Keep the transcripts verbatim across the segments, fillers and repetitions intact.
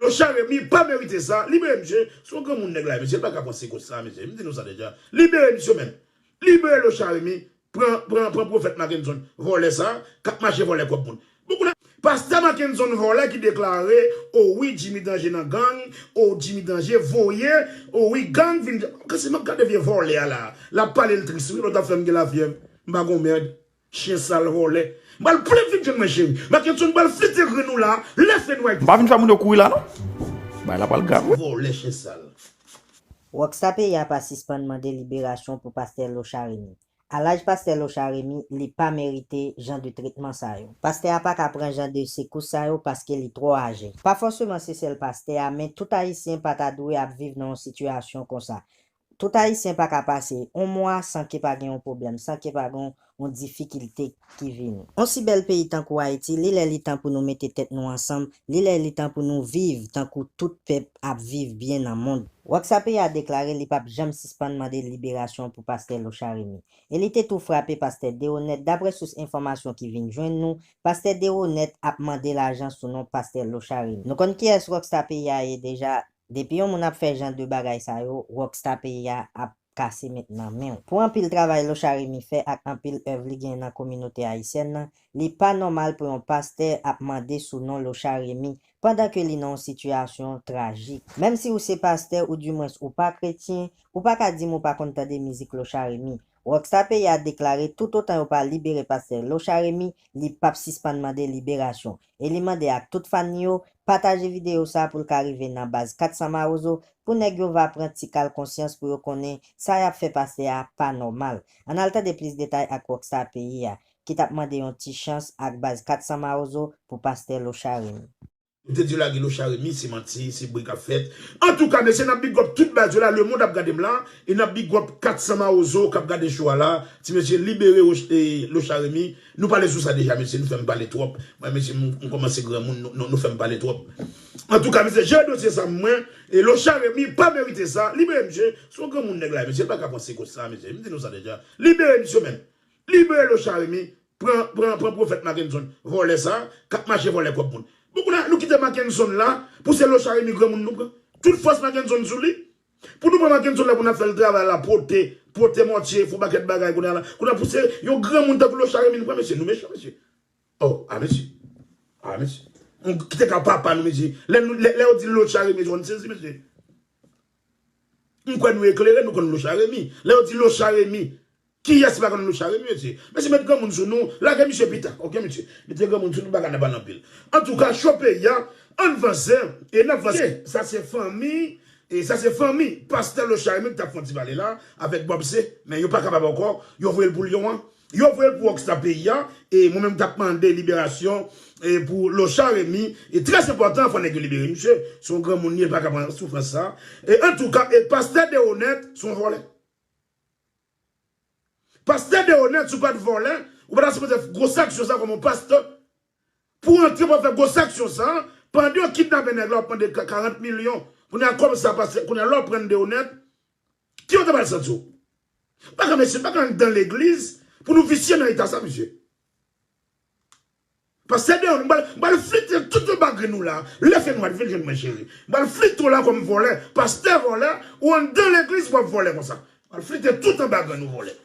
Locha Remy pa merite sa. Libere misye. Se yon granmoun nèg la, mesye. Li pa ka pran sekous sa, mesye. M di nou sa deja. Libere misye menm. Libere Locha Remy. Pran, pran, pran pwofèt Mackenson. Vòlè sa. K ap mache vòlè kòb moun. Bon, kounye a, pastè Mackenson vòlè ki deklare, o wi, Jimmy Danje nan gang, o Jimmy Danje voye, o wi, gang vin. Kansi m ap gade vye vòlè a la. L ap pale l tris, wi, lòt ap fè m gen lafyèv. M pa gon mèd. Chen sal vòlè. M pral plen vit jwenn mwen cheri. Mackenson pral flite grenn ou la. Lè fè nwè. M pa vin fè moun yo kouri la non. Bagay la pral grav wi. Vòlè chen sal. Rockstar Peyi a pa sispann mande liberasyon pou pastè Locha Remy. A laj pastè Locha Remy, li pa merite jan de tretman sa yo. Pastè a pa ka pran jan de sekous sa yo paske li twò aje. Pa fòseman se sèl pastè a, men tout ayisyen pa ta dwe ap viv nan yon sitiyasyon konsa. Tout ayisyen pa ka pase yon mwa san ke pa gen yon pwoblèm, san ke pa gen yon difikilte ki vini. On si bèl peyi tankou Ayiti, li lè li tan pou nou mete tèt nou ansanm, li lè li tan pou nou viv tankou tout pèp ap viv byen nan mond. Rockstar Peyi a deklare li p ap janm sispann mande liberasyon pou pastè Locha Remy. E li te tou frape pastè Deonèt, daprè sous enfòmasyon ki vin jwenn nou, pastè Deonèt ap mande lajan sou non pastè Locha Remy. Nou konn kiyès Rockstar Peyi a ye deja, depi yon moun ap fè jan de bagay sa yo, Rockstar Peyi a ap kase met nan men w. Pou anpil travay Locha Remy fè ak anpil èv li gen nan kominote ayisyèn nan, li pa nòmal pou yon pastè ap mande sou non Locha Remy pandan ke li nan yon sitiyasyon trajik. Menm si ou se pastè oudimwens ou pa kretyen, ou pa ka di m ou pa konn tande mizik Locha Remy. Rockstar Peyi a deklare toutotan yo pa libere pastè Locha Remy, li p ap sispann mande liberasyon. E li mande ak tout fan li yo, pataje videyo sa pou l ka rive nan baz kat san Mawozo, pou nèg yo va pran ti kal konsyans pou yo konnen sa y ap fè pastè a pa nòmal. Ann al tande plis detay ak Rockstar Peyi a, ki t ap mande yon ti chans ak baz kat san Mawozo pou pastè Locha Remy. Yo te di yo lage Locha Remy, se manti, se bri k ap fèt. Antouka, mesye, n ap big up tout baz yo la, lemonn ap gade m la, e n ap big up kat san Mawozo k ap gade show a la. Ti mesye, libere Locha Remy. Nou pale sou sa deja, mesye, nou fè m pale twòp. Mwen, mesye, m kòmanse granmoun, nou fè m pale twòp. Antouka, mesye, jere dosye sa mwen, e Locha Remy pa merite sa. Libere misye, se yon granmoun nèg la, mesye, li pa ka pran sekous sa, mesye. M di nou sa deja. Libere misye menm. Libere Locha Remy. Pran, pran, pran pwofèt Mackenson, vòlè sa, k ap mache vòlè kòb moun. Bon, kounye a, nou kite Mackenson la, pou se Locha Remy granmoun nou pran. Tout fòs Mackenson sou li. Pou nou pran Mackenson la, pou n ap fè l travay la, pote, pote mòtye, fè yon pakèt bagay, kounye a la. Kounye a, pou se yon granmoun tankou Locha Remy nou pran, mesye, nou mechan, mesye. Oh, a, mesye. A, mesye. Kite ka papa nou, mesye. Lè yo di Locha Remy, nou sezi, mesye. M kwè nou eklere, nou konn Locha Remy. Lè yo di Locha Remy, kiyès pa konn Locha Remy, mesye? Mesye, met granmoun sou nou, lage misye pita, oke, mesye? Mete granmoun sou nou, bagay nan pa anpil. Antouka, cho peyi a, ann vanse, e n ap vanse. Sa se fanmi, e sa se fanmi pastè Locha Remy ki t ap fè yon ti pale la, avèk Bob C, men yo pa kapab ankò, yo voye l pou Lyon an. Yo voye l pou Rockstar Peyi a, e mwen menm m t ap mande liberasyon e pou Locha Remy, e trè enpòtan fò nèg yo libere misye, se yon granmoun li ye, li pa ka pran soufrans sa. E antouka, e pastè Deonèt se yon vòlè. Pastè Deonèt, si w pa t vòlè, ou pa ta sipoze fè gwo sanksyon sa kòm yon pastè. Pou w antre pou w fè gwo sanksyon sa, pandan yo kidnape nèg la, w ap mande karant milyon. Kounye a kòb sa pase, kounye a lè w pran Deonèt, ki w te pral santi w? Pa ka mesye, pa ka anndan legliz pou nou visye nan eta sa, mesye. Pastè Deonèt, m pral flite tout anba grenn ou la. Lè fè nwè, vin jwenn mwen cheri. M pral flite w la kòm vòlè. Pastè vòlè, ou anndan legliz w ap vòlè konsa. M pral flite tout anba grenn ou vòlè.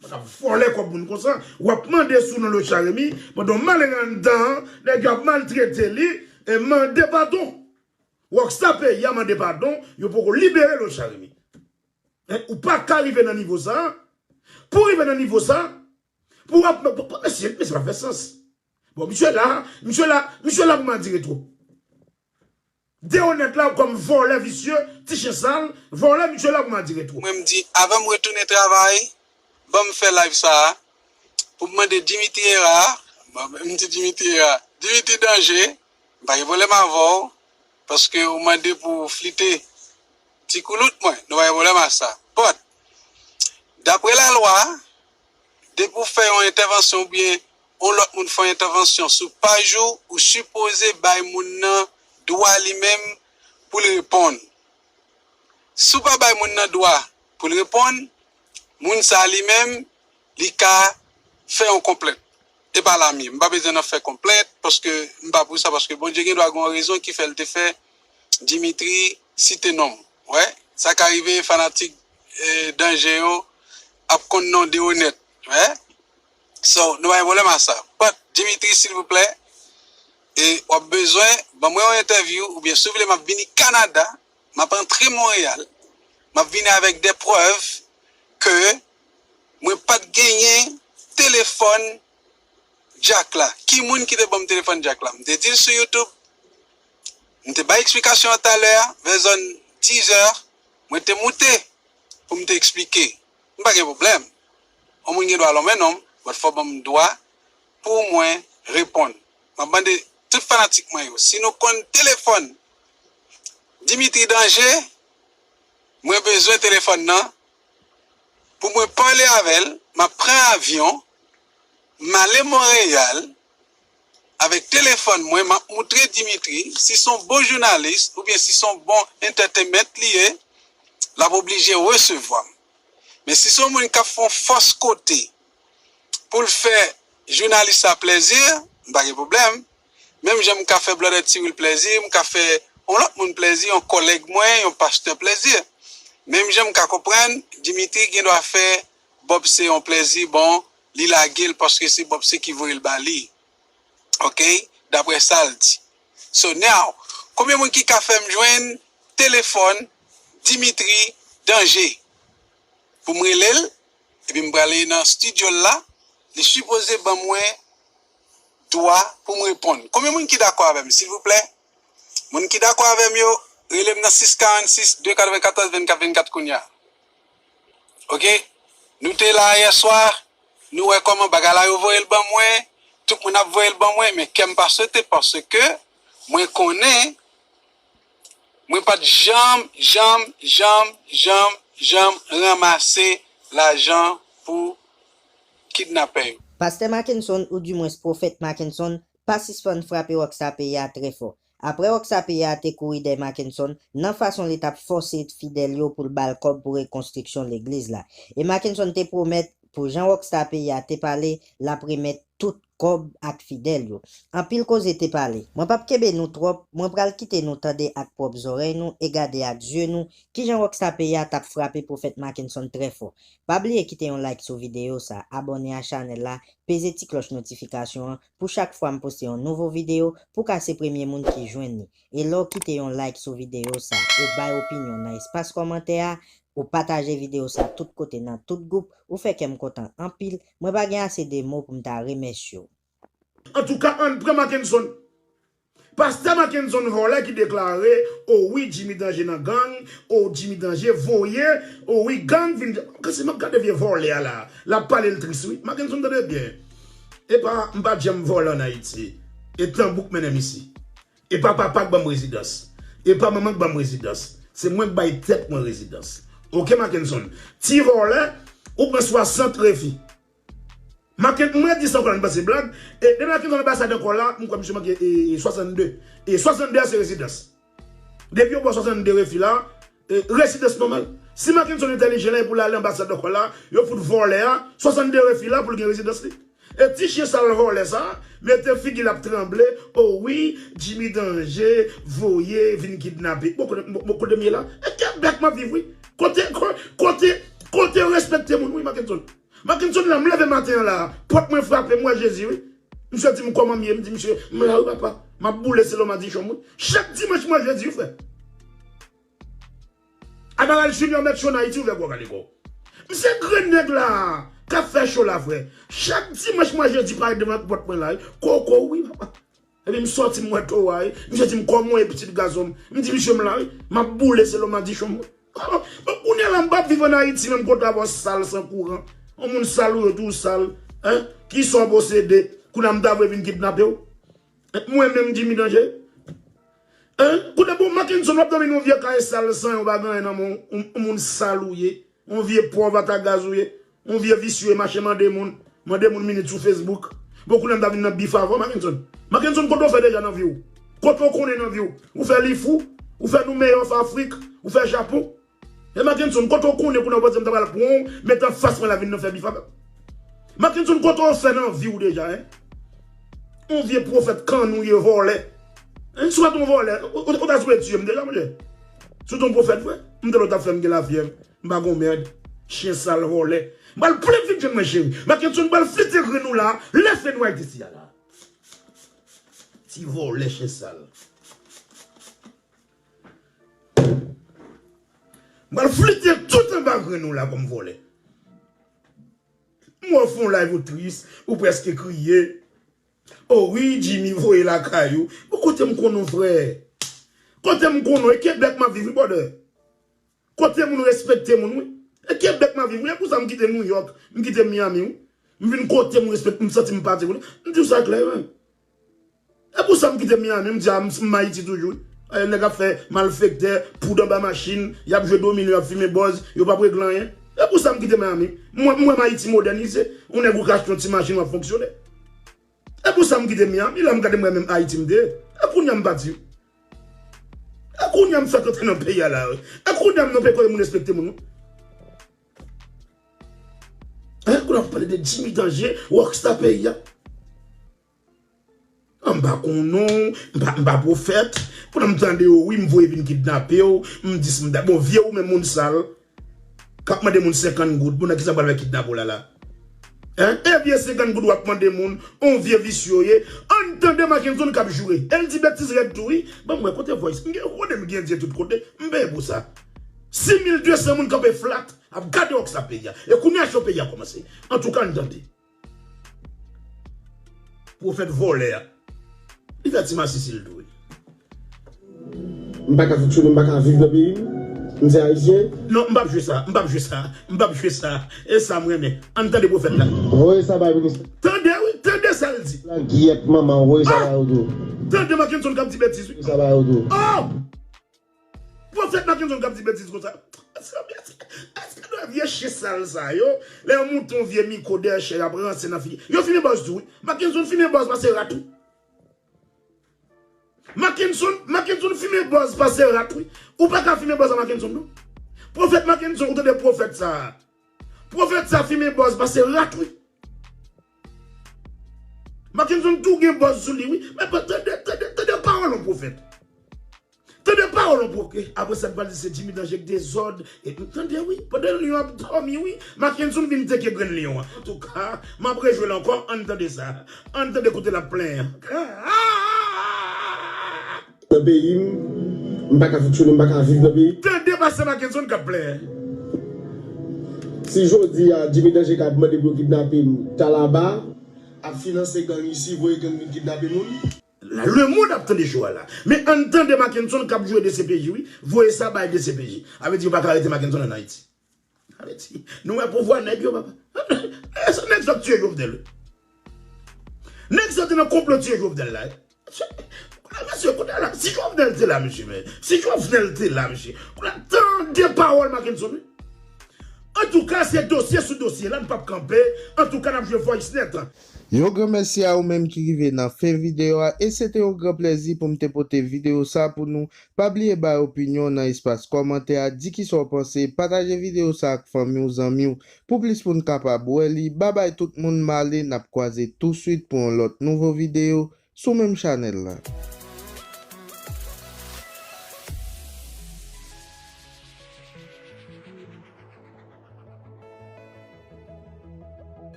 Mwen ap vòlè kòb moun konsa. W ap mande sou non Locha Remy, pandan malere anndan an, nèg yo ap maltrete li, e mande padon. Rockstar Peyi a mande padon, yo poko libere Locha Remy. Ou pa ka rive nan nivo sa. Pou rive nan nivo sa, pou w ap, mesye, mesye pa fè sans. Bon, misye la, misye la, misye la pou madire twòp. Deonèt la kòm vòlè visye, ti chen sal, vòlè misye la pou madire twòp. Mwen m di, avan m retounen travay, ban m fè live sa a, pou m mande Dimitri Hérard, m di Dimitri Hérard, Dimitri Danje, m pa gen pwoblèm avè w, paske ou mande pou w flite ti koulout mwen, nou pa gen pwoblèm ak sa. But, daprè lalwa, depi w fè yon entèvansyon oubyen yon lòt moun fè yon entèvansyon sou paj ou, ou sipoze bay moun nan dwa li menm pou l reponn. Si w pa bay moun nan dwa pou l reponn, moun sa li menm, li ka fè yon konplent. E pa Lamie. M pa bezwen nan fè konplent, paske m pa pou sa, paske Bondye gen dwa gen yon rezon ki fè l te fè Dimitri site non m. Wè, sa ka rive fanatik eh, Danje yo ap konn non de yo nèt. Wè, so, nou pa gen pwoblèm a sa. But, Dimitri, silvouplè, e w ap bezwen ban mwen yon entèvyou, oubyen si w vle, m ap vini Kanada, m ap antre Monreyal, m ap vini avèk de prèv ke mwen pa t genyen telefòn Jack la. Ki moun ki te ban m telefòn Jack la? M te di l sou YouTube, m te bay eksplikasyon an talè a, vè zòn diz è, mwen te moute pou m te eksplike. M pa gen pwoblèm. Yon moun gen dwa lonmen non m, but fò ban m dwa pou mwen reponn. M ap mande tout fanatik mwen yo, si nou konn telefòn Dimitri Danje, mwen bezwen telefòn nan pou mwen pale avè l, m ap pran avyon, m ale Monreyal, avèk telefòn mwen, m ap moutre Dimitri, si se yon bon jounalis oubyen si se yon bon entertainment li ye, l ap oblije resevwa m. Men si se yon moun k ap fè yon fòs kote pou l fè jounalis sa plèzi, m pa gen pwoblèm. Menm jan m ka fè Blòdè Tiwil plèzi, m ka fè yon lòt moun plèzi, yon kòlèg mwen, yon pastè plèzi. Menm jan m ka konprann, Dimitri gen dwa fè Bob se yon plèzi, bon, li lage l paske se Bob se ki voye l ba li. Oke? Daprè sa l di. So now, konbyen moun ki ka fè m jwenn telefòn Dimitri Danje pou m rele l, epi m prale nan estidyo l la, li sipoze ban mwen dwa pou m reponn. Konbyen moun ki dakò avè m, silvouplè? Moun ki dakò avè m yo, rele m nan sis karannsis, de katrevenkatòz, vennkat vennkat kounye a. Oke? Nou te la yè swa, nou wè kòman bagay la yo voye l ban mwen, tout moun ap voye l ban mwen, men kè m pa sote paske mwen konnen mwen pa t janm, janm, janm, janm, janm ranmase lajan pou kidnapè yo. Pastè Mackenson, oudimwens Pwofèt Mackenson, pa sispann frape Rockstar Peyi a trè fò. Apre Rockstar Peyi a te kouri dèyè Mackenson nan fason li t ap fòse fidèl yo pou l ba l kòb pou rekonstriksyon legliz la. E Mackenson te pwomèt, pou jan Rockstar Peyi a te pale, l ap remèt tout kòb ak fidèl yo. Anpil koze te pale. Mwen p ap kenbe nou twòp, mwen pral kite nou tande ak pwòp zòrèy nou e gade ak zye nou kijan Rockstar Peyi a t ap frape Pwofèt Mackenson trè fò. Pa bliye kite yon like sou videyo sa, abòne a chanèl la, peze ti klòch notifikasyon an pou chak fwa m poste yon nouvo videyo pou w ka se premye moun ki jwenn li. E lè w kite yon like sou videyo sa, ou bay opinyon nan espas kòmantè a, ou pataje videyo sa tout kote nan tout gwoup, ou fè kè m kontan anpil, mwen pa gen ase de mo pou m ta remèsye w. Antouka, ann pran Mackenson. Pastè Mackenson vòlè ki deklare, o wi, Jimmy Danje nan gang, o Jimmy Danje voye, o wi, gang vin. Kansi m ap gade vye vòlè a la, l ap pale l tris wi. Mackenson tande byen. E pa, m pa t janm vòlè ann Ayiti. E tanbou k mennen m isi. E pa papa k ban m rezidans. E pa manman k ban m rezidans. Se mwen k bay tèt mwen rezidans. Oke, Mackenson. Ti vòlè, ou pran swasant refi. Maken, mwen di sa ankò, m panse blag. E depi Mackenson anbasad ankò la, m kwè misye manke e, e, swasannde. E swasannde a se rezidans. Depi yo ba w swasannde refi la, e, rezidans nòmal. Si Mackenson entèlijan la, e pou l ale anbasad ankò la, yo fout vòlè a, swasannde refi la pou l gen rezidans li. E ti chen sal vòlè sa, mete figi l ap tranble, o wi, Jimmy Danje, voye, vin kidnape. Bon, kote, bon, bon, kote m ye la? E kè bèk m ap viv, wi. Kote, ko-, kote, kote yo respekte moun, wi, Mackenson. Mackenson la, m leve maten an la, pòt mwen frape, m wè Jezi, wi. Misye di m kòman m ye, m di misye, m la, wi, papa. M ap boule selon madichon m, wi. Chak dimanch, m wè Jezi, wi, frè. Amaral Junior mèt cho an Ayiti, ouvè gwo kale kò w. M se grenn nèg la k ap fè cho la, frè. Chak dimanch, m wè Jezi parèt devan pòt mwen la, wi. Koko, wi, papa. Epi m sòti, m wè towo a, wi. Misye di m, kòman w ye, pitit gason m? M di misye, m la, wi. M ap boule selon madichon m, wi. Bon, kounye a la, m p ap viv ann Ayiti, menm kote avè w sal san kouran. Yon moun sal ou yo tou sal, en? Kisa w posede? Kounye a m ta vle vin kidnape w? Mwen menm Jimmy Danje? Hein? Koute bon, Mackenson, w ap dòmi nan yon vye kay sal san yon bagay nan men w, yon, yon moun sal ou ye. Yon vye pòv ata gaz ou ye. Yon vye visye mache mande moun, mande moun minit sou Facebook. Bon, kounye a m ta vin nan bif avè w, Mackenson. Mackenson, kote w fè deja nan vi w? Kote w konnen nan vi w? Ou fè Lifou? Ou fè Nou Meyè of Afrik? Ou fè Japon? E Mackenson, kote w konnen kounye a w panse m ta pral pran w, met anfas mwen la vin nan fè bif avè w? Mackenson, kote w fè nan vi w deja, en? On vye pwofèt kann ou ye, vòlè. Hein, si w pa t on vòlè, ou, ou, ou ta sou tiye m deja, monchè. Si w t on pwofèt vre, m te lè w t ap fè m gen lafyèv. M pa gon mèd. Chen sal, vòlè. M pral plen vit jwenn mwen, cheri. Mackenson pral flite grenn ou la, lè fenwa t isi a la. Ti vòlè, chen sal. M pral flite tout anba grenn ou la kòm vòlè. M wè w fè on live ou tris, ou prèske kriye. O wi, Jimmy voye lakay ou. Bon, kote m konn ou, frè? Kote m konn ou? E Kebèk m ap viv, wi, brother. Kote moun respekte moun, wi. E Kebèk m ap viv, wi. E pou sa m kite New York, m kite Miami, wi. M vin kote m respekte, m santi m pati, wi. M di w sa klè, wi. E pou sa m kite Miami, m di a, m, m Ayiti toujou, wi. E nèg ap fè malfektè, poud anba machin, y ap jwe domino, y ap fimen bòz, yo p ap regle anyen. E pou sa m kite Miami. M wè, m wè Ayiti modènize. Yon nèg ou ka achte yon ti machin, w ap fonksyone. E pou sa m kite Miami, la m gade m wè menm Ayiti m te ye. E kounye a m pati. E kounye a m fèk antre nan peyi a la, wi. E kounye a m nan peyi kote moun respekte moun, wi. Hein, kounye a w ap pale de Jimmy Danger, rockstar peyi a. M pa konn ou, m pa, m pa pwofèt. Kounye a m tande yo, wi, m voye vin kidnape w, m dis m da, bon, vye ou menm moun sal. K ap mande moun senkant goud, bon, nan kisa pral fè kidnape w la la? Hein? E vye senkant goud w ap mande moun, on vye visye w ye. Ann tande Mackenson k ap joure. E l di betiz rèd tou, wi. Ban m wè, kote voice? M gen kote m gen dye tout kote. M peye pou sa. Sis mil de san moun kanpe flat, ap gade rockstar peyi a. E kounye a cho peyi a kòmanse. Antouka, ann tande. Pwofèt vòlè a. Li fè ti masisi l tou, wi. M pa ka fonksyone, m pa ka viv nan peyi m. M se ayisyen. Non, m p ap jwe sa, m p ap jwe sa, m p ap jwe sa. E sa m renmen. Ann tande pwofèt la. Voye sa bay minis. Tande, wi, tande sa l di. Langiyèt manman, voye sa bay yo tou. Tande Mackenson k ap di betiz, wi. Voye sa bay yo tou. Oh! Pwofèt Mackenson k ap di betiz konsa. Èske, èske, èske nou vye chen sal sa yo, lè yo moute yon vye mikwo dèyè chè, y ap ranse nan figi. Yo fimen bòz tou, wi. Mackenson fimen bòz pase rat, wi. Mackenson, Mackenson fimen bòz pase rat, wi. Ou pa ka fimen bòz a Mackenson, non. Pwofèt Mackenson, ou tande pwofèt sa a. Pwofèt sa fimen bòz pase rat, wi. Mackenson tou gen bòz sou li, wi. Men pa, tande, tande, tande pawòl yon pwofèt. Tande pawòl yon pwofèt. Apre sa, l pral di se Jimmy Danger k dezòd. E, tande, wi. Pandan lyon ap dòmi, wi. Mackenson vin teke grenn lyon an. Antouka, m ap rejwe l ankò. Ann tande sa. Ann tande kote l ap plenyen an. Nan peyi m, m pa ka fonksyone, m pa ka viv nan peyi m. Tande pastè Mackenson k ap plenyen. Si jodi a, Jimmy Danger ka ap mande pou yo kidnape m, Talaba ap finanse gang isi, voye gang vin kidnape moun. La, lemonn ap tande cho a la. Men ann tande Mackenson k ap joure D C P J, wi. Voye sa bay D C P J. A vle di yo pa ka arete Mackenson ann Ayiti. Sa vle di, nou wè pouvwa nèg yo, papa. E se nèg sa k tiye Jovenel, wi. Nèg sa te nan konplo tiye Jovenel la, wi. Kounye a, mesye, kounye a la, si Jovenel te la, mesye, men, si Jovenel te la, mesye, kounye a, tande pawòl Mackenson, wi. Antouka, se dosye sou dosye, la n p ap kanpe. Antouka, n ap jwe voice nèt. Yon gran mèsi a ou menm ki rive nan fen videyo a, e se te yon gran plèzi pou m te pote videyo sa pou nou. Pa bliye bay opinyon w nan espas kòmantè a, di kisa w panse, pataje videyo sa ak fanmi w, zanmi w, pou plis moun kapab wè li. Babay tout moun, m ale, n ap kwaze touswit pou yon lòt nouvo videyo sou menm chanèl la.